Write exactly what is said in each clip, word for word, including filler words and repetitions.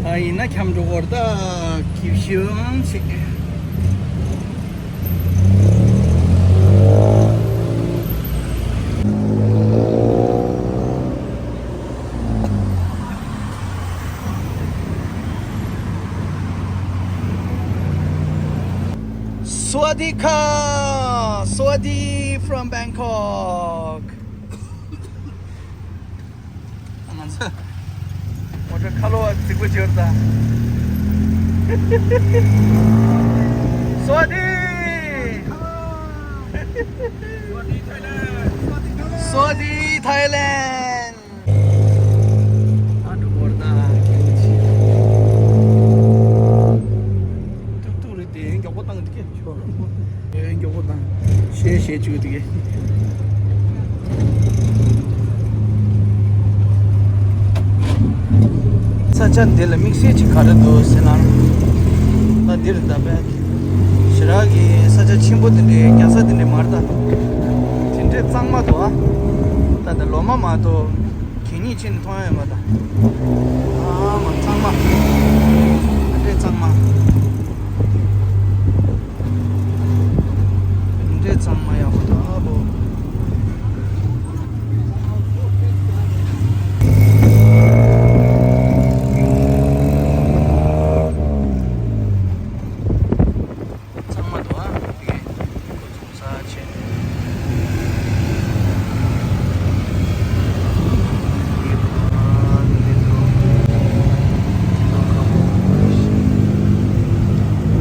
ཨ་ཡིན་ན་ཁྱམས་འགྲོ་བར་ད་གིབ་ཤིང་ཆེ། Swadee ka! Swadee from Bangkok! ང་ཚོ་མོ་ཊ་ཁ་ལོ་བ་རྫིག་པོ་བྱོས་དང་། Swadee! Swadee Thailand! ཨ་འགྲོ་བར་ད་ཁྱོད་ཀྱིས། ཏུག་ཏུག་རེད་དེ་མགྱོགས་པོ་བཏང་འདུག་གས། ཨེ་མགྱོགས་པོ་བཏང་། ཤེས་ཤེས་བཅུག་འདུག་གས། ས་ཆ་འདི་ལ་དམིགས་བསལ་ཅིག་ག་རེ་འདུག་ཟེར་ན། ད་འདིར་ད་པས་ཞེ་དྲག་གི་ས་ཆ་ཆེན་པོ་འདི་འདྲའི་རྒྱལ་ས་འདི་འདྲའི་མ་རེད་ད། དེ་འདྲའི་གཙང་མ་འདུག་ཨ། ད་ད་ལོ་མ་མ་གཏོགས། གད་སྙིགས་ཕྱིན་ནས་མཐོང་ཡ་ཡོད་མ་རེད། ཨ་མ་གཙང་མ། ཨ་འདྲས་གཙང་མ། འདྲས་གཙང་མ་ཡག་པོ་འདུག་ཨ་བོ། གཙང་མ་འདུག་ཨ། དེ་གའི་ཁོ་ཚོ་ས་ཆེན།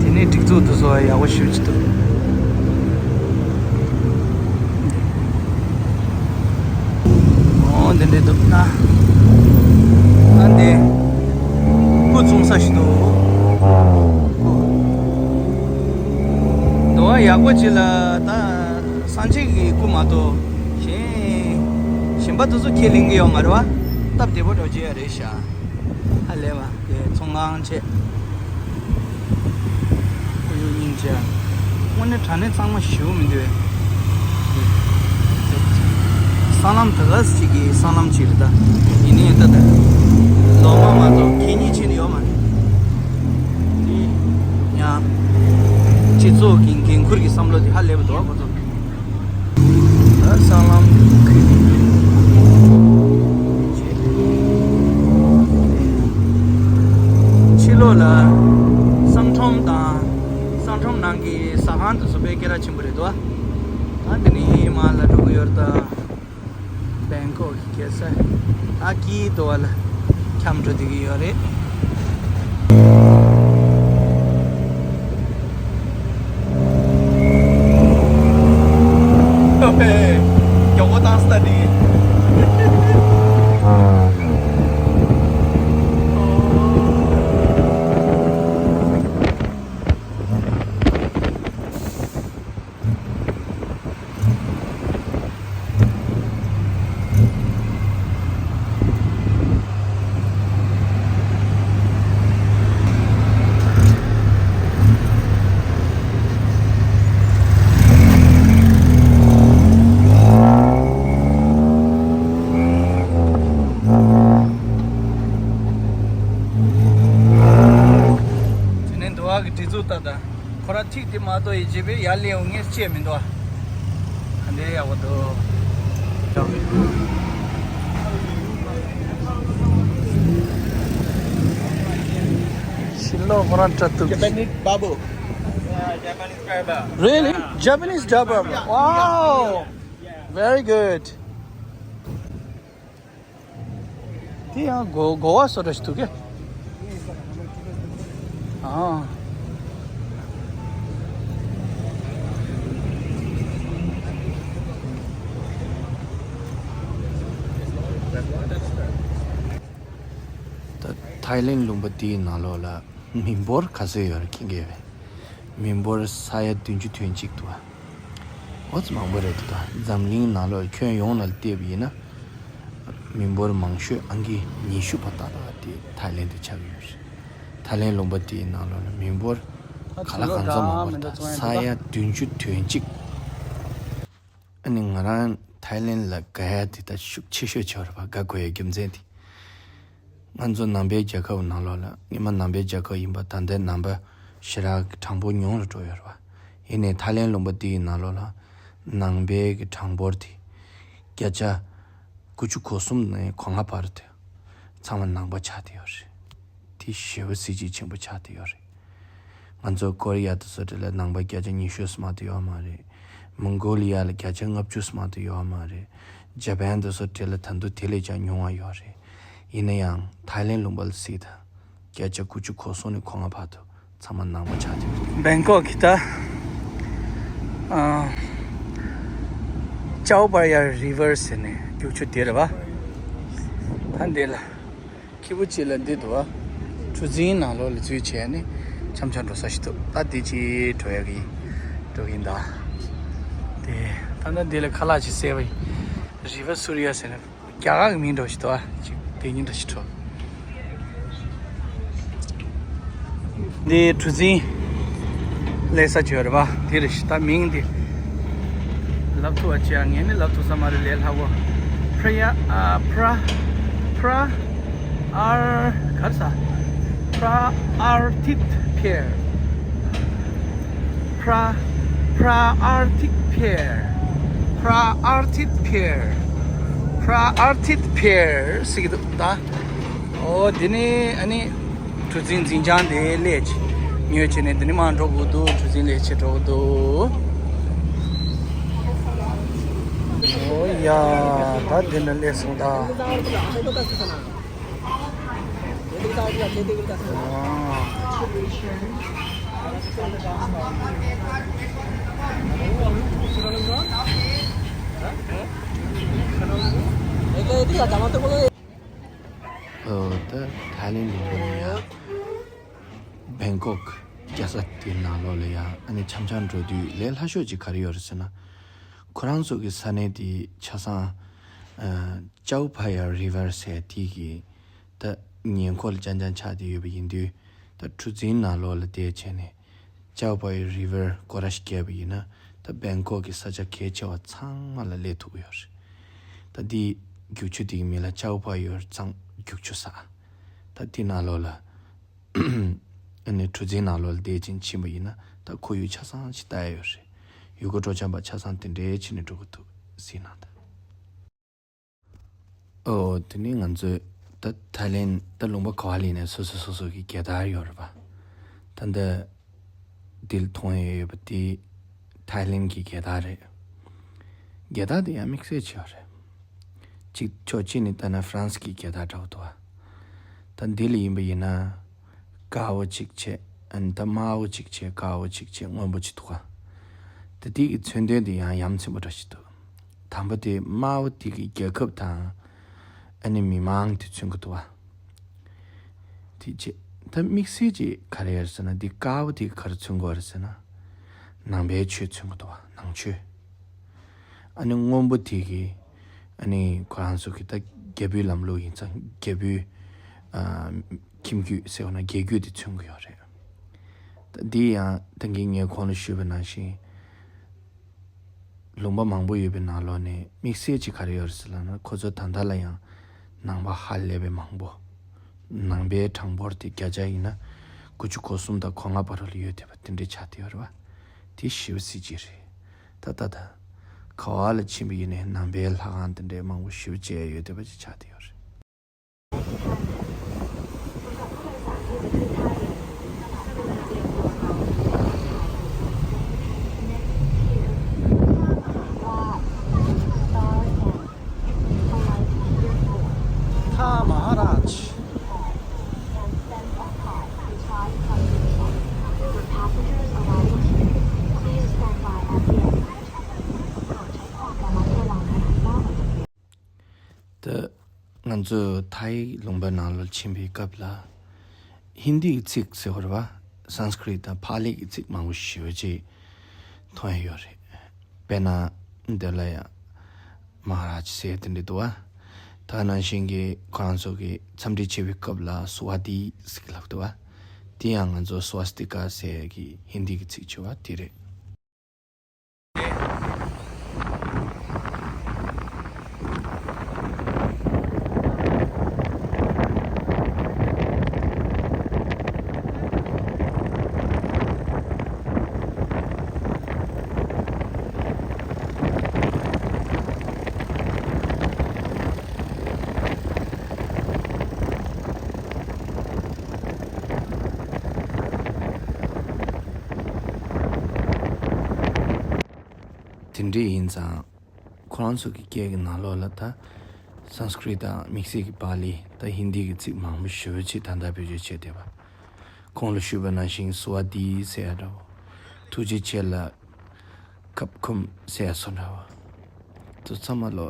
དེ་ནས་སྒྲིག་འཛུགས་དེ་ཚོ་ཡག་པོ་ཞེ་པོ་ཅིག་འདུག་ཨོ་འདི་འདྲས་འདུག་ན། ཨ་འདི་སྐུ་བཙུགས་ས་ཞིག་འདུག་འདུག་ཨ། ཡག་པོ་ཅིག་ལ་ད་སངས་རྒྱས་ཀྱི་སྐུ་མ་གཏོགས་གཞན་གཞན་པ་དེ་ཚོ་ཁས་ལེན་གྱི་ཡོད་མ་རེད་བ། སྟབས་བདེ་པོ་འགྲོ་རྒྱུ་ཡོད་རེད་ཤག་ཧ་ལས་པ། དེ་ཚོང་ཁང་བྱས། ཁོར་ཡུག་སྙིང་རྗེ། དངོས་གནས་དྲང་གནས་གཙང་མ་ཞེ་པོ་མི་འདུག་བས། སྲང་ལམ་ད་ག་ཟིག་གི་སྲང་ལམ་ཅིག་རེད་ད། ཡིན་ནའི་ད་ལྟ་ལོ་མ་མ་གཏོགས་གད་སྙིགས་ཕྱིན་ནས་ཡོད་མ་རེད། དེ་ཡང་སྤྱི་ཚོགས་ཀྱི་འགན་ཁུར་གྱི་བསམ་བློ་དེ་ཧ་ལས་པ་འདུག་ཁོ་ཚོ། ད་སྲང་ལམ་ཁུལ་ཕྱི་ལོགས་ལ་གསང་ཁྲོམ་དང་། གསང་ཁྲོམ་ནང་གི་ཟ་ཁང་དེ་ཚོ་དཔེ་སྐད་གྲགས་ཆེན་པོ་རེད་དོ། ད་དེ་ནས་མར་ལ་འགྲོ་གི་ཡོད་རེད་ད། བེང་ཀོག་གི་རྒྱལ་ས། ད་ཀི་ཏོ་བ་ལ་འཁྱམས་འགྲོ་བསྡད་ཀྱི་ཡོད་རེད། ཨོ་ཧེ། མགྱོགས་པོ་བཏང་སྟ་ནི། དེ་ནས་འདུ་བ་གི་སྒྲིག་འཛུགས་ལྟ་ད། ཁོ་རང་ཐིག་དེ་མ་གཏོགས་ཡི་རྗེས་པའི་ཡར་སླེབས་ངས་བཅད་མི་འདུག་ཨ། ག་འདྲའི་ཡག་པོ་འདུག་ཕྱི་ལོགས་ཁོ་རང་སྐྲ་གཏུབ། Japanese barber. Yeah, Japanese barber. Really? Japanese barber. Wow. Very good. དེ་ཡང་གོ་གོ་བ་བཟོ་འདྲ་ཞིག་འདུག་གས། ཨ། ད་ཐའི་ལེན་ལུང་པ་འདིའི་ནང་ལོགས་ལ་མི་འབོར་ག་ཚོད་ཡོད་རེད་མཁྱེན་གྱི་ཡོད་པས། མི་འབོར་ས་ཡ་བདུན་ཅུ་དོན་གཅིག་འདུག་ཨ། ཨོ་ཙི་མང་པོ་རེད་འདུག་ད་འཛམ་གླིང་ནང་ལོགས་ཁྱོན་ཡོངས་ནས་བལྟས་པ་ཡིན་ན། མི་འབོར་མང་ཤོས་ཨང་ཀི་ཉི་ཤུ་པ་ཏག་ཏག་དེ་ཐའི་ལེན་དུ་ཆགས་ཀྱི་ཡོད་རེད། ཐའི་ལེན་ལུང་པ་དེའི་ནང་ལོགས་ལ་མི་འབོར་ག་ལ་གང་འཚམ་མང་པོ་རེད་ད། ས་ཡ་བདུན་ཅུ་དོན་གཅིག་ཨ་ནི་ང་རང་ཐའི་ལེན་ལ་དགའ་ཡ་དེ་ད་ཤུགས་ཆེ་ཤོས་ཆེ་བ་རེད་པ། དགའ་དགོས་ཡ་རྒྱུ་མཚན་དེ། ང་ཚོ་ནང་པའི་རྒྱལ་ཁབ་ནང་ལོགས་ལ། སྔོན་མ་ནང་པའི་རྒྱལ་ཁབ་ཡིན་པ། ད་ལྟའི་ནང་པ་ཞེ་དྲག་གི་གྲངས་འབོར་ཉུང་རུ་འགྲོ་ཡོད་རེད་བ། ཡིན་ནའི་ཐའི་ལེན་ལུང་པ་འདི་ཡི་ནང་ལོགས་ལ་ནང་པའི་གི་གྲངས་འབོར་དེ་བརྒྱ་ཆ་དགུ་བཅུ་གོ་གསུམ་ནས་གོ་ལྔ་བར་དུ་ཚང་མ་ནང་པ་ཆགས་བསྡད་ཡོད་རེད། དེ་ཞེ་པོ་གཟི་བརྗིད་ཆེན་པོ་ཆགས་བསྡད་ཡོད་རེད། ང་ཚོ་ཀོ་རི་ཡ་དེ་ཚོ་དེ་ལ་ནང་པ་བརྒྱ་ཆ་ཉི་ཤུ་ཙམ་མ་གཏོགས་ཡོད་མ་རེད། མོང་གོ་ལི་ཡ་ལ་བརྒྱ་ཆ་ལྔ་བཅུ་ཙམ་མ་གཏོགས་ཡོད་མ་རེད། ཇ་པན་དེ་ཚོ་དེ་ལ་ད་དུང་དེ་ལས་ཀྱང་ཉུང་བ་ཡོད་རེད། ཡིན་ན་ཡང་ཐའི་ལེན་ལུང་པ་ལ་གཟིགས་དང་། བརྒྱ་ཆ་དགུ་བཅུ་གོ་གསུམ་ནས་གོ་ལྔ་བར་དུ་ཚང་མ་ནང་པ་ཆགས་བསྡད་ཡོད་རེད། བེང་ཀོག་གི་ད་ཨ་ཅའོ་པ་ཡ་རི་ཝར་ཟེར་ནས་རྒྱུག་ཆུ་དེ་རེད་བ། ད་འདི་ལ། སྐྱིད་པོ་ཅིག་ལ་འདི་འདུག་ཨ། གྲུ་གཟིངས་ནང་ལོགས་ལ་འཛུལ་བྱས་ནས་འཆམ་འཆམ་འགྲོ་ས་ཞིག་འདུག་ད་འདི་ཅིག་འགྲོ་ཡག་གི་འགྲོ་གིན་གདའ། དེ་ད་ལྟ་འདི་ལ་ཁ་ལག་ཅིག་བཟས་པ་ཡིན། རི་ཝར་སུ་རི་ཡ་ཟེར་ནས་རྒྱ་གར་གི་མིང་འདྲ་ཞིག་འདུག་ཨ། ཅིག་དེ་ཉིད་འདྲ་ཞིག་འགྲོ། འདི་གྲུ་གཟིངས་ལས་ས་ཅིག་ཡོད་རེད་པ། དེ་རེད་ཤག་ད་མིང་འདི་ལབ་ཐུབ་པ་ཅིག་ཡང་ངས་ནི་ལབ་ཐུབ་ས་མ་རེད། ལས་སླ་པོ། Pra- ཨ། Pra- Pra- Ar- Praarthit Pier. Pra- Praarthit Pier. Praarthit Pier. Praarthit Pier ཟེར་གྱི་འདུག་ད། ཨོ་དེ་ནི་ཨ་ནི། གྲུ་གཟིངས་འཛིན་བྱང་དེ་སླེབས་བྱས་ཉོས་བྱས་ནས་འདི་ནས་མར་འགྲོ་དགོས་འདུག་གྲུ་གཟིངས་སླེབས་བྱས་འགྲོ་དགོས་འདུག་ཨོ་ཡ། ད་འདི་ནས་སླེབས་སོང་ད། ཨ། ཨོ། ད་ཐའི་ལེན་ལུང་པ་ནས་ཡ། བེང་ཀོག་རྒྱལ་ས་དེའི་ནང་ལོགས་ལ་ཡ། ཨ་ནི་འཆམ་འཆམ་འགྲོ་དུས་ལས་སླ་ཤོས་ཅིག་ག་རེ་ཡོད་རེད་ཟེར་ན། ཁོ་རང་ཚོ་གི་ས་གནས་དེ་ཆ་ཚང་། ཨ། ཅའོ་ཕ་ཡ་རི་ཝར་ཟེར་དེ་གི་ད་ཉེ་འཁོར་ལ་རྐྱང་རྐྱང་ཆགས་བསྡད་ཡོད་པ་ཡིན་དུས། ད་གྲུ་གཟིངས་ནང་ལོགས་ལ་བསྡད་བྱས་ནས། ཅའོ་པ་ཡི་རི་ཝར་སྐོར་ར་ཞིག་བརྒྱབ་པ་ཡིན་ན། ད་བེང་ཀོག་གི་ས་ཆ་གལ་ཆེ་བ་ཚང་མ་ལ་སླེབས་ཐུབ་ཀྱི་ཡོད་རེད། ད་འདི་རྒྱུག་ཆུ་འདི་གི་མིང་ལ་ཅའོ་པ་ཡི་རི་གཙང་རྒྱུག་ཆུ་ཟེར། ད་འདི་ནང་ལོགས་ལ། ཨ་ནི་གྲུ་གཟིངས་ནང་ལོགས་ལ་བསྡད་ཅིང་ཕྱིན་པ་ཡིན་ན། ད་ཁོར་ཡུག་ཆ་ཚང་ཞིག་ལྟ་ཡ་ཡོད་རེད། ཡུལ་སྐོར་སྤྲོ་འཆམ་པ་ཆ་ཚང་དེ་འདྲའི་ཕྱིན་ནས་འགྲོ་གི་འདུག་གཟིགས་གནང་དང་། ཨོ། དེ་ནས་ང་ཚོས་ད་ཐའི་ལེན་ད་ལུང་པ་ག་བ་ལ་ཡིན་ནའི་སོ་སོ་སོ་སོ་གི་རྒྱལ་དར་ཡོད་རེད་པ། ད་འདི་འདི་ལ་མཐོང་ཡ་ཡོད་པ་དེ་ཐའི་ལེན་གྱི་རྒྱལ་དར་རེད། རྒྱལ་དར་དེ་ཡང་དམིགས་བསལ་ཆེ་བ་རེད། གཅིག་ཕྱོགས་གཅིག་ནས་ལྟ་ན་ཧྥ་རན་སི་གི་རྒྱལ་དར་འདྲ་བོ་འདུག་པ། ད་འདི་ལ་ཡིན་པ་ཡིན་ན། དཀར་པོ་གཅིག་བྱས། ཨ་ནི་ད་དམར་པོ་གཅིག་བྱས། དཀར་པོ་གཅིག་བྱས། སྔོན་པོ་གཅིག་འདུག་ག་ད་དེ་གི་མཚོན་དོན་དེ་ཡང་ཡ་མཚན་པོ་འདྲ་ཞིག་འདུག་དང་པོ་དེ་དམར་པོ་དེ་གི་རྒྱལ་ཁབ་དང་། ཨ་ནི་མི་མང་དེ་མཚོན་གྱི་འདུག་ག་དེ་བྱས། ད་དམིགས་བསལ་གྱིས་ག་རེ་ཡོད་ཟེར་ན། འདི་དཀར་པོ་དེ་ག་རེ་མཚོན་གྱི་ཡོད་རེད་ཟེར་ན། ནང་པའི་ཆོས་མཚོན་གྱི་འདུག་ག་ནང་ཆོས། ཨ་ནི་སྔོན་པོ་དེ་གིས། ཨ་ནི་ཁོ་རང་ཚོ་གི་ད་རྒྱལ་པོའི་ལམ་ལུགས་ཡིན་ཙང་རྒྱལ་པོའི། ཨ། ཁྱིམ་རྒྱུད་ཟེར་བ་ན་རྒྱལ་རྒྱུད་དེ་མཚོན་གྱི་ཡོད་རེད། ད་འདི་ཡང་ད་གིན་ངས་གོང་ལ་ཞུས་པ་ནང་བཞིན། ལུང་པ་མང་པོ་ཡོད་པའི་ནང་ལོགས་ནས་དམིགས་བསལ་གྱིས་ག་རེ་ཡོད་རེད་ཟེར་ལབ་ན། ཁོ་ཚོ་ད་ལྟ་ལ་ཡང་ནང་པ་ཧ་ལས་པའི་མང་པོ། ནང་པའི་གྲངས་འབོར་དེ་བརྒྱ་ཆ་ཡིན་ན་དགུ་བཅུ་གོ་གསུམ་དང་གོ་ལྔ་བར་ལ་ཡོད་བསྡད་པ་དེ་འདྲའི་ཆགས་བསྡད་ཡོད་རེད་པ། དེ་ཞེ་པོ་གཟི་བརྗིད་རེད། ད་ད་ད། ག་བ་ལ་ཕྱིན་པ་ཡིན་ནའི་ནང་པའི་ལྷ་ཁང་དེ་འདྲའི་མང་པོ་ཞེ་པོ་ཅིག་ཡོད་བསྡད་པ་ཅིག་ཆགས་བསྡད་ཡོད་རེད། ཐ་མ་ཧ་ར་ཇ། ད་ང་ཚོ་ཐའི་ལུང་པའི་ནང་ལ་ཕྱིན་པའི་སྐབས་ལ། ཧིན་དིའི་ཚིག་ཟེར་བ་རེད་པ། སཾ་སྐྲྀཏ་དང་པཱ་ལི་གི་ཚིག་མང་པོ་ཞེ་པོ་ཅིག་མཐོང་ཡ་ཡོད་རེད། དཔེར་ན། འདི་ལ་ཡང་མ་ཧ་ར་ཇ་ཟེར་དེ་འདྲ་འདུག་པ། ད་ནང་བཞིན་གྱི་ཁོ་རང་ཚོ་གི་འཚམས་འདྲི་བྱེད་པའི་སྐབས་ལ་སྭ་ཝ་དི་ཟེར་གྱི་ལབ་འདུག་པ། དེ་ཡང་ང་ཚོ་སྭ་ཝ་སྟི་ཀ་ཟེར་གྱི་ཧིན་དི་གི་ཚིག་བྱས་པ་དེ་རེད། དེ་འདྲ་ཡིན་ཙང་། ཁོ་རང་ཚོ་གི་སྐད་ཀྱི་ནང་ལོགས་ལ་ད་སཾ་སྐྲྀཏ་དང་དམིགས་བསལ་གྱི་པཱ་ལི་ད་ཧིན་དི་གི་ཚིག་མང་པོ་ཞེ་པོ་ཅིག་ད་ལྟ་བེད་སྤྱོད་བྱས་བསྡད་པ། གོང་ལ་ཞུས་པ་ནང་བཞིན་སུ་ཝ་དི་ཟེར་ཡ་འདྲ་བོ། ཐུགས་རྗེ་ཆེ་ལ་ཁབ་ཁུམ་ཟེར་ཡ་བཟོ་འདྲ་བོ། དེ་ཚང་མ་ལོ་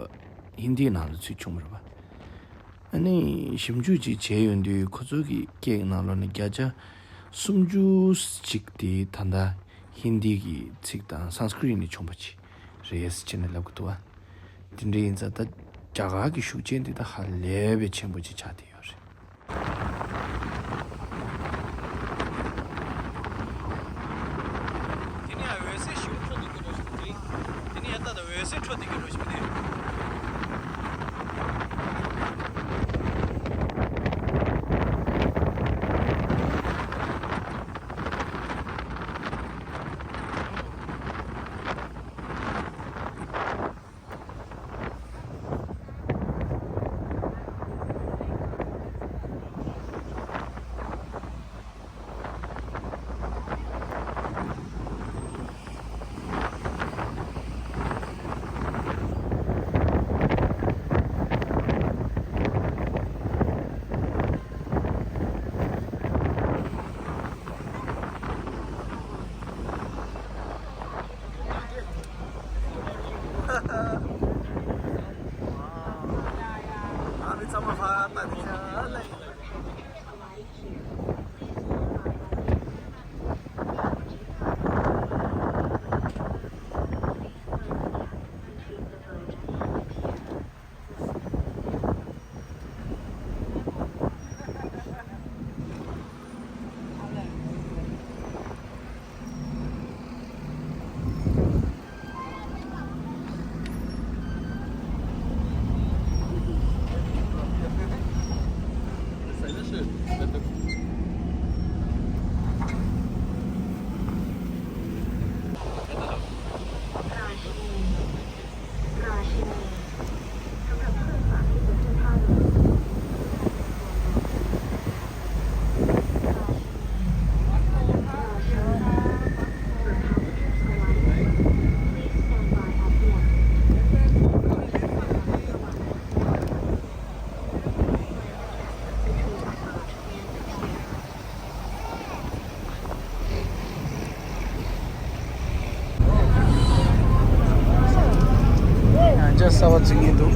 ཧིན་དིའི་ནང་ལ་ཚུད་བྱུང་བ་རེད་པ། ཨ་ནི་ཞིབ་འཇུག་ཅིག་བྱས་ཡོང་དུས་ཁོ་ཚོ་གི་སྐད་ཀྱི་ནང་ལོགས་ནས་བརྒྱ་ཆ་སུམ་ཅུ་ཅིག་དེ་ད་ལྟ་ཧིན་དི་གི་ཚིག་དང་སཾ་སྐྲྀཏ་ནས་བྱུང་བ་ཅིག་རེད་ཟེར་ནས་ལབ་ཀྱི་འདུག་བ། དེ་འདྲ་ཡིན་ཙང་ད་རྒྱ་གར་གྱི་ཤུགས་རྐྱེན་དེ་ད་ཧ་ལས་པའི་ཆེན་པོ་ཅིག་ཆགས་བསྡད་ཡོད་རེད། དེ་ནས་འོད་ཟེར་ཞིག་འཕྲོ་འདུག་གི་འགྲོ་བཞིན་འདུག་དེ་ནས་ཡར་ལྟ་དང་འོད་ཟེར་འཕྲོ་འདུག་གི་འགྲོ་བཞིན་འདུག་ཡང་བསྐྱར་གསར་པ་བཙུགས་ཀྱི་འདུག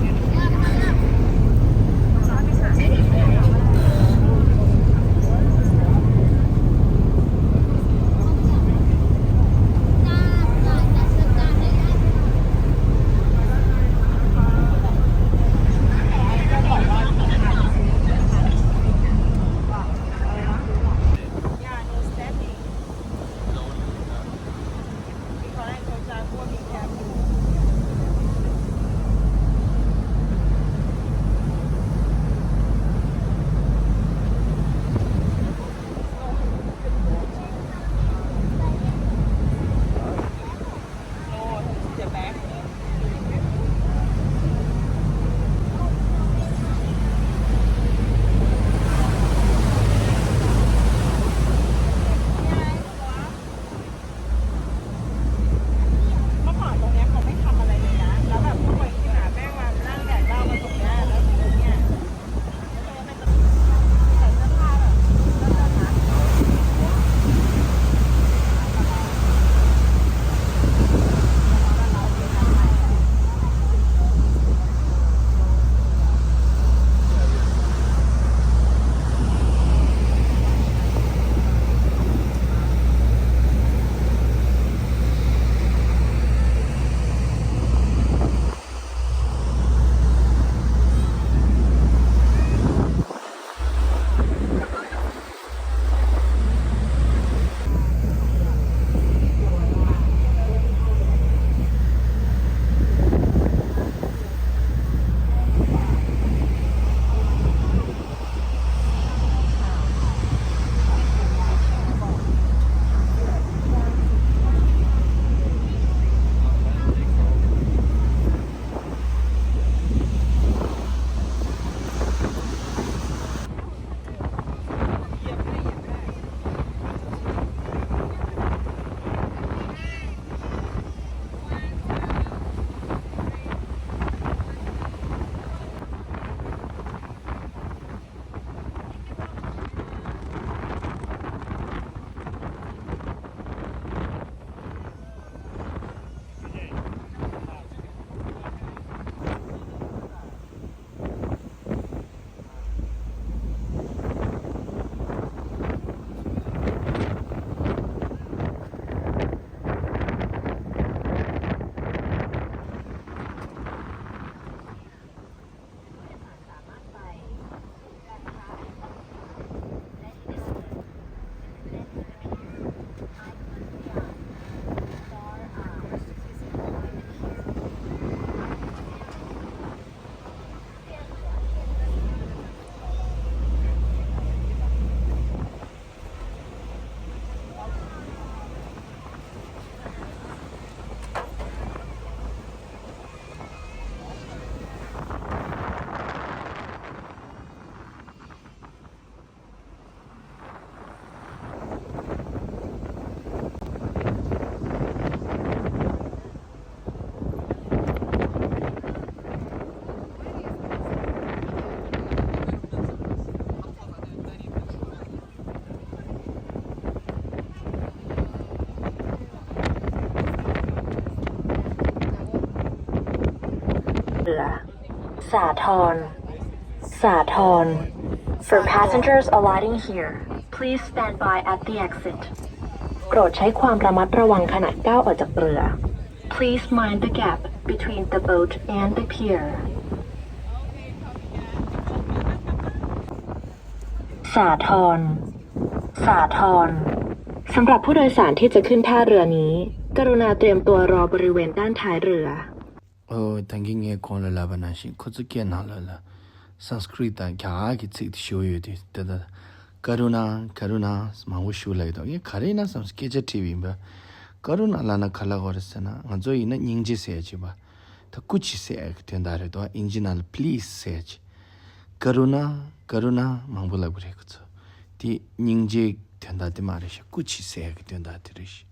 สาทร สาทร For passengers alighting here, please stand by at the exit. โปรดใช้ความระมัดระวังขณะก้าวออกจากเรือ Please mind the gap between the boat and the pier. สาทร สาทร สำหรับผู้โดยสารที่จะขึ้นท่าเรือนี้ กรุณาเตรียมตัวรอบริเวณด้านท้ายเรือ ཨོ། ད་གིན་ངས་གོང་ལ་ལབ་པ་ནང་བཞིན་ཁོ་ཚོ་སྐད་ནང་ལོགས་ལ་སཾ་སྐྲྀཏ་དང་རྒྱ་གར་གྱི་ཚིག་དེ་ཞུ་ཡོད་དུས་དེ་ལྟར་ཀ་རུ་ན། ཀ་རུ་ན་མང་པོ་ཞུ་ལབ་ཡོད་དོ། ངས་ག་རེ་ཡིན་ན་བསམ་སྐད་ཆ་དྲིས་པ་ཡིན་པ། ཀ་རུ་ན་ལབ་ན་ག་ལབ་དགོས་རེད་ཟེར་ན། ང་ཚོ་ཡིན་ན་སྙིང་རྗེ་ཟེར་ཡ་ཅིག་པ། ད་སྐུ་མཁྱེན་ཟེར་ཡ་གི་དོན་དག་རེད་དོ། ཨིན་ཇི་ནང་ལ་པི་ལི་སི་ཟེར་ཡ་ཅིག་ཀ་རུ་ན། ཀ་རུ་ན་མང་པོ་ལབ་གི་རེད་ཁོ་ཚོ། དེ་སྙིང་རྗེའི་དོན་དག་དེ་མ་རེད་ཤག་སྐུ་མཁྱེན་ཟེར་ཡ་གི་དོན་དག་དེ་རེད་ཤག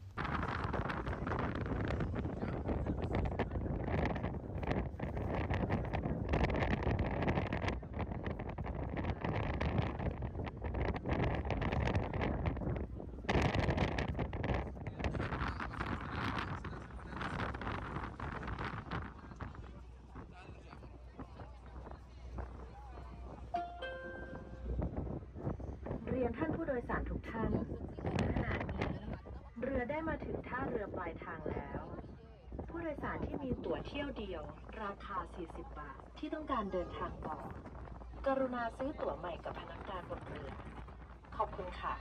เรียนท่านผู้โดยสารทุกท่าน ขณะนี้เรือได้มาถึงท่าเรือปลายทางแล้ว ผู้โดยสารที่มีตั๋วเที่ยวเดียว ราคา สี่สิบ บาท ที่ต้องการเดินทางต่อ กรุณาซื้อตั๋วใหม่กับพนักงานบนเรือ ขอบคุณค่ะ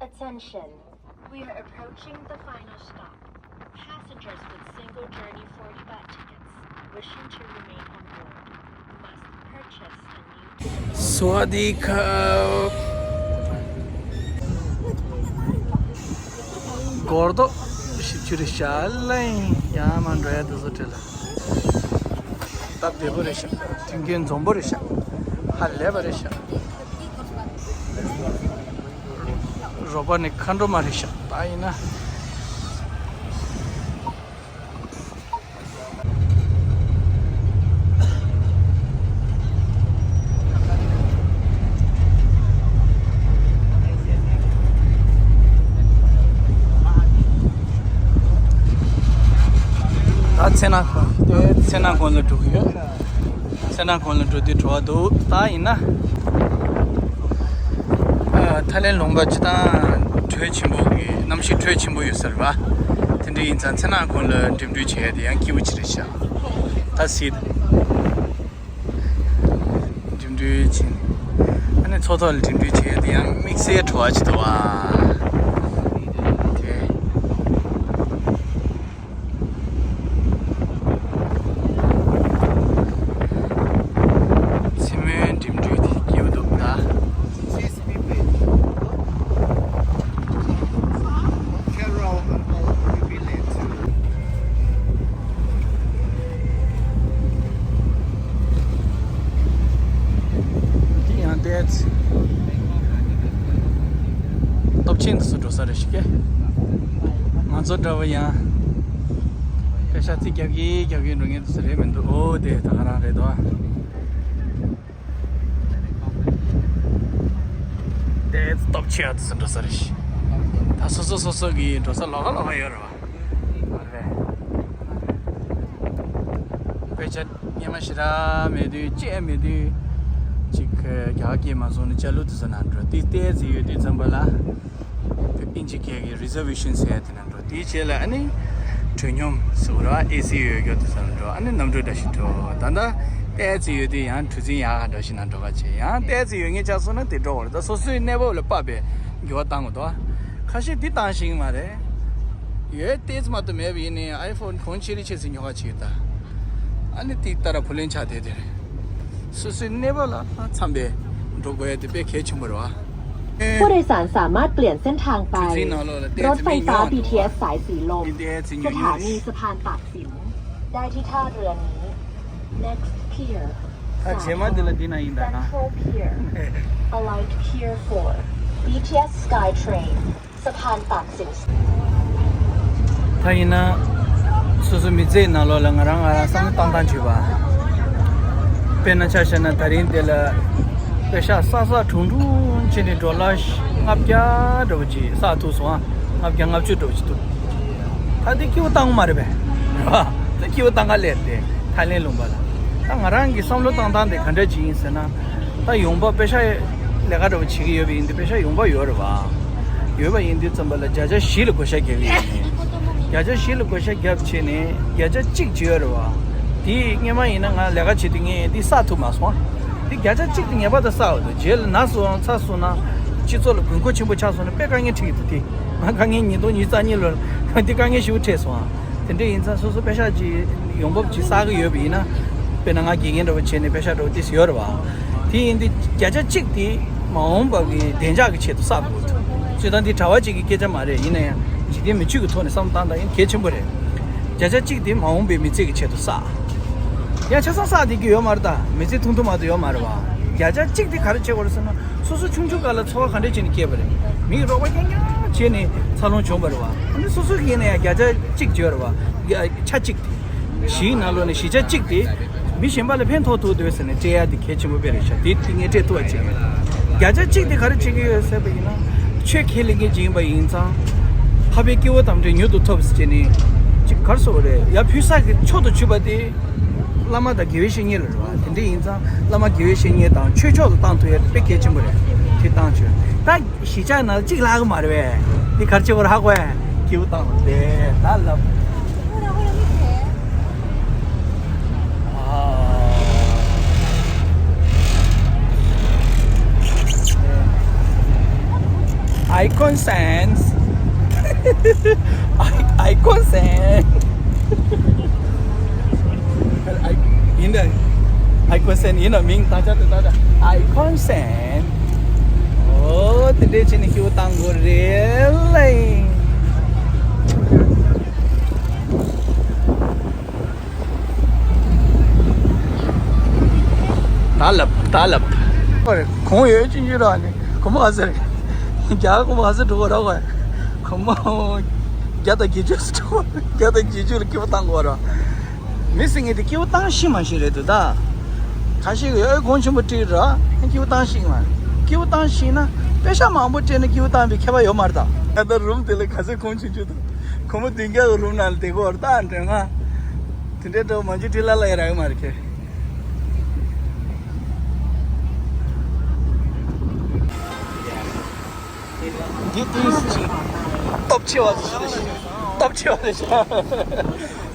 Attention, we are approaching the final stop. Passengers with single journey forty baht tickets wishing to remain on board must purchase a new ticket. สวัสดีครับ སྒོར་རྡོག་བཞི་བཅུ་རེད་ཤག་ལན་ཡང་མ་འགྲོ་ཡ་དེ་ཚོ་བྲེལ་ལ། སྟབས་བདེ་པོ་རེད་ཤག་མཐུན་རྐྱེན་འཛོམས་པོ་རེད་ཤག་ཧ་ལས་པ་རེད་ཤག་རོགས་པ་ནི་མཁའ་འགྲོ་མ་རེད་ཤག་ད་ཡིན་ན། ད་ཚེ་ན་ཁོང་དེ་ཚེ་ན་ཁོང་ལ་འགྲོ་གི་ཡོད། ཚེ་ན་ཁོང་ལ་འགྲོ་དུས་བྲོ་བ་འདུག་ད་ཡིན་ན། ཨ། ཐའི་ལེན་ལུང་པ་སྤྱིར་བཏང་དྲོད་ཆེན་པོ་གི་གནམ་གཤིས་དྲོད་ཆེན་པོ་ཡོད་ས་རེད་པ། དེ་འདྲ་ཡིན་ཙང་ཚེ་ན་ཁོང་ལ་འགྲིམ་འགྲུལ་བྱེད་ཡ་དེ་ཡང་སྐྱིད་པོ་ཅིག་རེད་ཤག་ད་སྲིད། འགྲིམ་འགྲུལ་བྱེད། ཨ་ནི་མཚོ་ཐོག་ལ་འགྲིམ་འགྲུལ་བྱེད་ཡ་དེ་ཡང་དམིགས་བསལ་བྲོ་བ་ཅིག་འདུག་ཨ། དེ། མཚན་མོའི་འགྲིམ་འགྲུལ་དེ་སྐྱིད་པོ་འདུག་ད། འདི་ཡང་ཏོག་ཙམ་སྟོབས་ཆེན་དུ་སུ་འགྲོ་ས་རེད་ཤག་ང་ཚོ་འདྲ་བོ་ཡང་པེ་ཤ་རྩིས་རྒྱག་གིན་རྒྱག་གིན་འགྲོ་མཁན་དུ་སུ་རེད་མི་འདུག་ཨོ་དེ་ད་ག་རང་རེད་དོ། དེ་སྟོབས་ཆེ་བ་དེ་ཚོ་འགྲོ་ས་རེད། ད་སོ་སོ་སོ་སོ་གི་འགྲོ་ས་ལོགས་ཀ་ལོགས་ཀ་ཡོད་རེད་བ། རེད། དཔེ་ཆ་སྙན་མ་ཞེ་དྲག་མེད་དུས་བཅད་མེད་དུས་ཅིག་རྒྱ་གར་སྐད་མ་སོང་ནས་ཅ་ལུ་དེ་ཚོ་ནང་འགྲོ་དེ་ཏོག་ཙམ་ཡོད་དུས་ཙམ་པ་ལ་ཨིན་ཇི་སྐད་ཀྱི་རི་ཛར་ཝེ་ཤན་ཟེར་ཡ་དེ་ནང་འགྲོ། དེའི་རྗེས་ལ་ཨ་ནི་བྲོས་སྙོམས་ཟེར་བ་རེད་བ། ཨེ་སི་ཡོད་རྒྱུ་དེ་ཚོ་ལ་འགྲོ། ཨ་ནི་གནམ་གྲུ་འདྲ་ཞིག་འགྲོ། ད་ལྟ་ཏོག་ཙམ་ཡོད་དུས་ཡང་གྲུ་གཟིངས་ཡག་ག་འདྲ་ཞིག་ནང་འགྲོ་ག་བྱེད། ཡང་ཏོག་ཙམ་ཡོད་མཁན་ཆགས་སོང་ན་དེ་འགྲོ་བར། ད་སོ་སོའི་གནས་བབ་ལ་དཔག་པའི་འགྱུར་བ་བཏང་དགོས་འདུག་ཁ་ཤས་འདི་བཏང་ཤེས་ཀྱི་མ་རེད། ཡོད་ཏོག་ཙམ་མ་གཏོགས་མེད་པ་ཡིན་ནའི་ཨའི་ཕོན་གོང་ཆེ་རིགས་ཆེ་ཟིག་ཉོ་ག་བྱེད་ད། ཨ་ནི་དེ་ལྟར་བུ་ལོན་ཆགས་བསྡད་དེ་རེད། སོ་སོའི་གནས་བབ་ལ་འཚམ་པའི་འགྲོ་དགོས་ཡ་དེ་དཔེ་གལ་ཆེན་པོ་རེད་བ། ผู้โดยสารสามารถเปลี่ยนเส้นทางไป รถไฟฟ้า บีทีเอส สายสีลม สถานีสะพานตากสิน ได้ที่ท่าเรือนี้ Next pier เออเชมาเดลดีนาอินดานะ Central Pier Alight Pier four บีทีเอส SkyTrain สะพานตากสิน ད་ཡིན་ན། སོ་སོ་མི་ཚེའི་ནང་ལོགས་ལ་ང་རང་ང་རང་བསམ་བློ་བཏང་སྟངས་བྱུས་པ། དཔེར་ན་ཆ་བཞག་ན་ད་རིང་འདི་ལ་པེ་ཤག་བསགས་བསགས་གྲུང་གྲུང་བྱས་ནས་ཌོ་ལར་ལྔ་བརྒྱ་འདྲ་བོ་ཅིག་བསགས་ཐུབ་སོང་ཨ། ལྔ་བརྒྱ་ལྔ་བཅུ་འདྲ་བོ་ཅིག་འདུག་ད་འདི་སྐྱིད་པོ་བཏང་གི་མ་རེད་པས། རེད་པ། ད་སྐྱིད་པོ་བཏང་ག་སླེབས་ཏེ་ཐའི་ལེན་ལུང་པ་ལ། ད་ང་རང་གི་བསམ་བློ་བཏང་སྟངས་དེ་ག་འདྲ་ཅིག་ཡིན་ཟེར་ན། ད་ཡོང་འབབ་པེ་ཤ་ལས་ཀ་འདྲ་པོ་བྱེད་ཀྱི་ཡོད་པ་ཡིན་དུས་པེ་ཤ་ཡོང་འབབ་ཡོད་རེད་བ། ཡོད་པ་ཡིན་དུས་ཙམ་པ་ལ་བརྒྱ་ཆ་བཞི་ལ་བགོ་བཤའ་རྒྱག་གི་ཡིན། བརྒྱ་ཆ་བཞི་ལ་བགོ་བཤའ་བརྒྱབ་བྱས་ནས་བརྒྱ་ཆ་གཅིག་ཅིག་ཡོད་རེད་བ། དེ་སྔོན་མ་ཡིན་ན་ང་ལས་ཀ་བྱེད་དུས་ངས་འདི་བསགས་ཐུབ་མ་སོང་། འདི་བརྒྱ་ཆ་གཅིག་དེ་ངེས་པར་དུ་བསགས་འོས་འདུག་རྗེས་ལ་ན་སོང་ཚ་སོང་ན། སྤྱི་ཚོགས་ལ་དགོས་མཁོ་ཆེན་པོ་ཆགས་སོང་ན་དཔེ་དཀའ་ངལ་འཕྲད་ཀྱི་འདུག་དེ་ང་དཀའ་ངལ་ཉིས་སྟོང་ཉི་ཤུ་རྩ་གཉིས་ལོར་འདི་དཀའ་ངལ་ཞེ་པོ་འཕྲད་སོང་ཨ། དེ་འདྲ་ཡིན་ཙང་སོ་སོ་པེ་ཤ་ཅིག་ཡོང་འབབ་ཅིག་བསགས་ཀྱི་ཡོད་པ་ཡིན་ན། དཔེར་ན་ང་དགེ་རྒན་འདྲ་པོ་བྱས་ནས་པེ་ཤ་འདྲ་པོ་ཏོག་ཙམ་ཡོད་རེད་བ། དེ་ཡིན་དུས་བརྒྱ་ཆ་གཅིག་དེ་མ་འོངས་པ་གི་བདེ་འཇགས་ཀྱི་ཆེད་དུ་བསགས་དགོས་འདུག་སྤྱིར་བཏང་འདི་གྲྭ་པ་ཅིག་གི་སྐད་ཆ་མ་རེད། ཡིན་ན་ཡང་འཇིག་རྟེན་མི་ཆོས་ཀྱི་ཐོག་ནས་བསམ་བློ་བཏང་སྟངས་ཡིན་གལ་ཆེན་པོ་རེད། བརྒྱ་ཆ་གཅིག་དེ་མ་འོངས་པའི་མི་ཚེ་གི་ཆེད་དུ་བསགས། ཡང་ཆ་ཚང་བསགས་བསྡད་ཀྱི་ཡོད་མ་རེད། ད་མི་ཚེ་ཐུང་ཐུང་མ་གཏོགས་ཡོད་མ་རེད་བ། བརྒྱ་ཆ་གཅིག་དེ་ག་རེ་བྱེད་དགོས་རེད་ཟེར་ན། སོ་སོ་ཆུང་ཆུང་སྐབས་ལ་འཚོ་བ་ག་འདྲས་བྱས་ནས་སྐྱེལ་བ་རེད། མིས་རོགས་པ་རྐྱང་རྐྱང་བྱས་ནས་འཚར་ལོངས་བྱུང་བ་རེད་བ། ཨ་ནི་སོ་སོ་གིས་ཡིན་ན་ཡང་བརྒྱ་ཆ་གཅིག་བྱས་རེད་བ། བརྒྱ་ཆ་གཅིག་དེ། བཞིའི་ནང་ལོགས་ནས་བཞི་ཆ་གཅིག་དེ། མི་གཞན་པ་ལ་ཕན་ཐོགས་ཐུབ་འདོད་ཟེར་ནས་སྤྲད་ཡ་དེ་གལ་ཆེན་པོ་དཔེ་རེད་ཤག་དེ་དེ་ངས་སྤྲད་ཐུབ་པ་བྱེད། བརྒྱ་ཆ་གཅིག་དེ་ག་རེ་བྱེད་ཀྱི་ཡོད་ཟེར་བ་ཡིན་ན། ཆོས་ཁས་ལེན་མཁན་ཅིག་ཡིན་པ་ཡིན་ཙང་། འཕགས་པའི་སྐྱེ་བོ་དམ་ཚིག་མྱུར་དུ་ཐོབ་ཟེར་བྱས་ནས། ཅིག་ག་རེ་ཟེར་དགོས་རེད། ཡར་ཕུལ་ས་གི་མཆོག་ཏུ་གྱུར་པ་དེ། བླ་མ་དང་དགེ་བའི་བཤེས་གཉེན་རེད་བ། དེ་འདྲ་ཡིན་ཙང་བླ་མ་དགེ་བའི་བཤེས་གཉེན་དང་ཆོས་ཕྱོགས་ལ་བཏང་ཐུབ་ཡ་དཔེ་གལ་ཆེན་པོ་རེད། དེ་བཏང་ཆོག་ད་གཞིས་ཆགས་ནང་གཅིག་ལྷག་གི་མ་རེད་པས། འདི་ག་རེ་བྱེད་དགོས་རེད་ཧ་གོ་ཡ། སྐྱེ་བོ་བཏང་བ་དེ་ད་ལབ། Icon Sands. Icon Sands. ཡིན་ད། Icon Sands ཡིན་ན་མིང་ད་ཆ་དེ་ད་ད། Icon Sands. ཨོ་དེ་འདྲས་བྱས་ནས་སྐྱེ་བོ་བཏང་དགོས་རེད་ལེ། ད་ལབ་ད་ལབ། གོང་ཡོད་ཅན་ཅི་ར་ནི་གོང་མ་ག་ཟེར། རྒྱ་གོང་མ་ག་ཟེར་འགྲོ་གོ་ར་གོ། གོང་མ་བརྒྱ་དང་བརྒྱད་ཅུ་ཟེར་གོ། བརྒྱ་དང་བརྒྱད་ཅུ་ལ་སྐྱེ་བོ་བཏང་གོ་ར། མི་ཟེར་མཁན་དེ་སྐྱེ་བོ་བཏང་ཤེས་མ་ཤེས་རེད་འདུག་ད། ཁ་ཤས་ཀྱིས་ཨོ་གོང་ཆེན་པོ་བྲིས་ར་སྐྱེ་བོ་བཏང་ཤེས་མ། སྐྱེ་བོ་བཏང་ཤེས་ན་པེ་ཤ་མང་པོ་སྤྲད་ན་སྐྱེ་བོ་བཏང་བའི་ཁྱད་པར་ཡོད་མ་རེད་ད། ད་ལྟ་རུམ་དེ་ལ་ག་ཚོད་གོང་ཆུང་ཆུང་དང་། ཁོ་མོ་བདུན་བརྒྱ་གི་རུམ་ནང་ལ་བསྡད་ཀྱི་ཡོད་རེད་ད་དྲན་ང་། དེ་འདྲའི་འདྲ་བོ་མ་འཇུ་ཁྲི་ལ་ལ་ཡ་རག་གི་མ་རེད་ཁྱེད། འདི་དུས་སུ་ཅིག་སྟོབས་ཆེ་བ་ཞིག་རེད་ཤག་སྟོབས་ཆེ་བ་རེད་ཤག་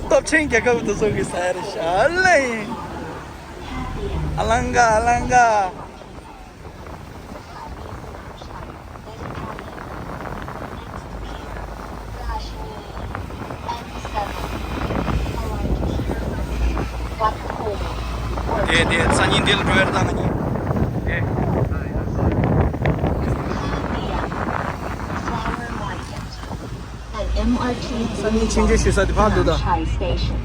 སྟོབས་ཆེན་རྒྱལ་ཁབ་དེ་ཚོ་གི་ས་ཡ་རེད་ཤག་ཨ་ལེ། ཨ་ལང་ག་ཨ་ལང་ག་དེ་དེ་སང་ཉིན་འདི་ལ་འགྲོ་ཡ་རེད་ད་ང་གཉིས། དེ། An M R T སང་ཉིན་ཆིང་རྒྱུ་ཞུ་ས་དེ་ཕར་འདུག་ད། Chai Station.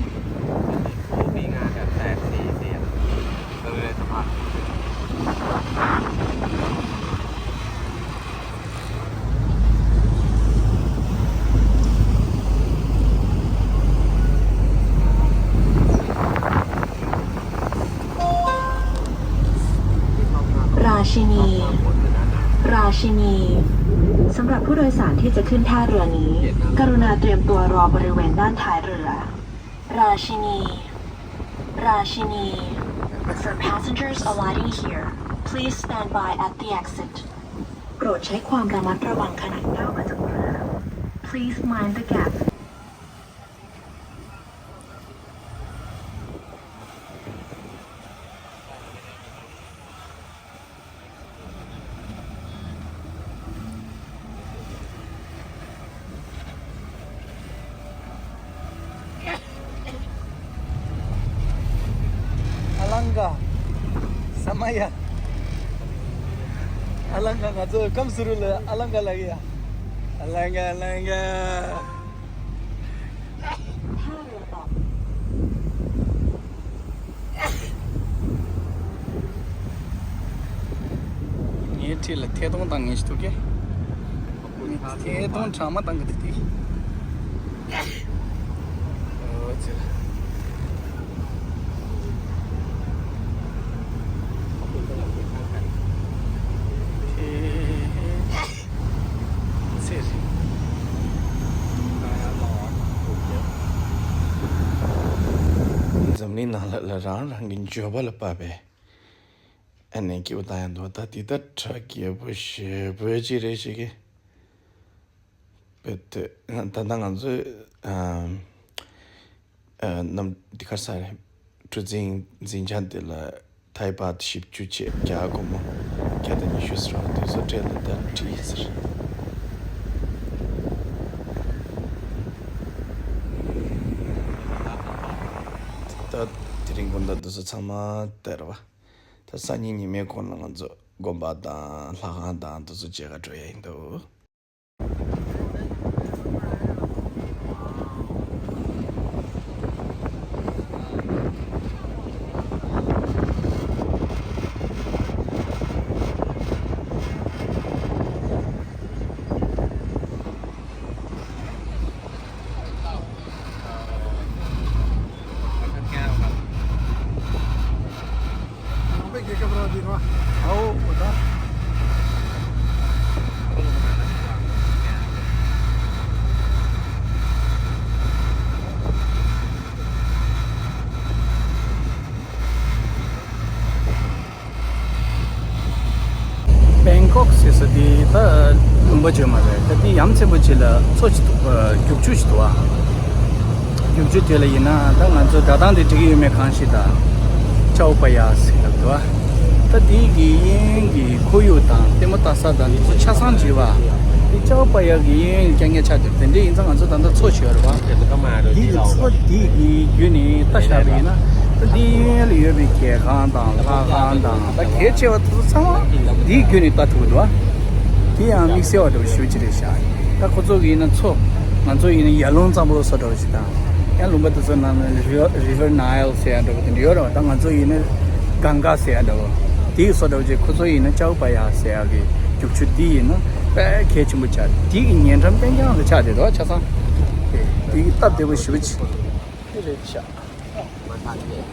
Rajini. Rajini. สำหรับผู้โดยสารที่จะขึ้นท่าเรือนี้ กรุณาเตรียมตัวรอบริเวณด้านท้ายเรือ Rajini. Rajini. For passengers alighting here, please stand by at the exit. โปรดใช้ความระมัดระวังขณะก้าวมาจากเรือ Please mind the gap. ཨ་ལང་ག་ས་མ་ཡ། ཨ་ལང་ག་ང་ཚོ་ཀམ་སུ་རུ་ལ་ཨ་ལང་ག་ལ་གི་ཡ། ཨ་ལང་ག་ཨ་ལང་ག་ངའི་འཁྲིས་ལ་ཐད་གཏོང་བཏང་ངེས་ཤིག་འདུག་གས། ངས་ཐད་གཏོང་གྲངས་མ་བཏང་གི་འདུག་དེ། ཨོ་ཙི། འཛམ་གླིང་ ནང་ལ་ལ་རང་རང་གི་འགྱོད་པ་ལ་དཔག་པའི་ཨ་ནི་སྐྱིད་པོ་བཏང་ཡང་འདུག་ད་འདི་ད་གྲ་རྒྱས་པོ་ཞེ་པོ་ཅིག་རེད་ཤག་གི། བེད་ད་ད་ལྟ་ང་ཚོས་ཨམ་ཨ་གནམ་འདི་ག་ས་རེད། གྲུ་གཟིངས་འཛིན་བྱང་འདི་ལ་ཐའི་བྷཊ་བཞི་བཅུ་བྱས་རྒྱ་སྒོར་མོ་བརྒྱ་དང་ཉི་ཤུ་ཟེར་བ་དེ་ཚོ་སྤྲད་ལ་ད་བྲིས་ཟེར། ད་དེ་རིང་དགོང་དག་འདི་ཚོ་ཚང་མ་སྟེར་བ། ད་སང་ཉིན་ཉི་མའི་གུང་ལ་ང་ཚོ་དགོན་པ་དང་ལྷ་ཁང་དང་འདི་ཚོ་མཇལ་ག་འགྲོ་ཡ་ཡིན་འདུག་བེང་ཀོག་ཟེར་ས་དེ་ད་ལུང་པ་ཅིག་མ་རེད། ད་དེ་ཡ་མཚན་པོ་ཅིག་ལ་མཚོ་ཅིག་འདུག་རྒྱུག་ཆུ་ཅིག་འདུག་བ། རྒྱུག་ཆུ་དེ་ལ་ཡིན་ན་ད་ང་ཚོ་སྒྲ་གདངས་དེ་འགྲིག་གི་ཡོད་མེད་གང་ཤེས། ད་ཅའོ་པ་ཡ་ཟེར་ལབ་འདུག་བ། ད་དེ་གི་དབྱིན་ཡུལ་གྱི་ཁོར་ཡུག་དང་ལྟད་མོ་ལྟ་ས་དང་དེ་ཚོ་ཆ་ཚང་བརྗེ་བ། དེ་ཅའོ་པ་ཡ་གི་དབྱིན་ཡུལ་རྐྱང་རྐྱང་ཆགས་འདུག་དེ་འདྲ་ཡིན་ཙང་ང་ཚོ་ད་ལྟ་མཚོ་ཞིག་ཡོད་རེད་བ། དེ་གི་མཚོ་དེ་གི་བརྒྱུད་ནས་ལྟ་བཞག་པ་ཡིན་ན། ད་འདི་གཡས་གཡོན་ལ་ཡོད་པའི་གྱལ་ཁང་དང་ལྷ་ཁང་དང་ད་གལ་ཆེ་བ་དེ་ཚོ་ཚང་མ་འདིའི་བརྒྱུད་ནས་ལྟ་ཐུབ་ཀྱི་འདུག་བ། དེ་ཡང་དམིགས་བསལ་བ་འདྲ་བོ་ཞེ་པོ་ཅིག་རེད་ཤག་ད་ཁོ་ཚོ་གི་ཡིན་ན་མཚོ། ང་ཚོ་ཡིན་ན་ཡར་ཀླུང་གཙང་པོ་བཟོ་འདྲ་བོ་ཞིག་དང་། ཡང་ལུང་པ་དེ་ཚོ་ནང་ན་River River Nile ཟེར་ཡ་འདྲ་བོ་དེ་འདྲ་ཡོད་རེད་བ། ད་ང་ཚོ་ཡིན་ན་གངྒཱ་ཟེར་ཡ་འདྲ་བོ། དེ་བཟོ་འདྲ་བོ་ཅིག་ཁོ་ཚོ་ཡིན་ན་ཅའོ་པ་ཡ་ཟེར་ཡ་གི་རྒྱུག་ཆུ་དེ་ཡིན་ན་དཔེ་གལ་ཆེན་པོ་ཆགས། དེ་གི་ཉེ་འགྲམ་རྐྱང་རྐྱང་ལ་ཆགས་བསྡད་འདུག་བ། ཆ་ཚང་དེ་དེ་གི་སྟབས་བདེ་པོ་ཞེ་པོ་ཅིག་དེ་རེད་ཤག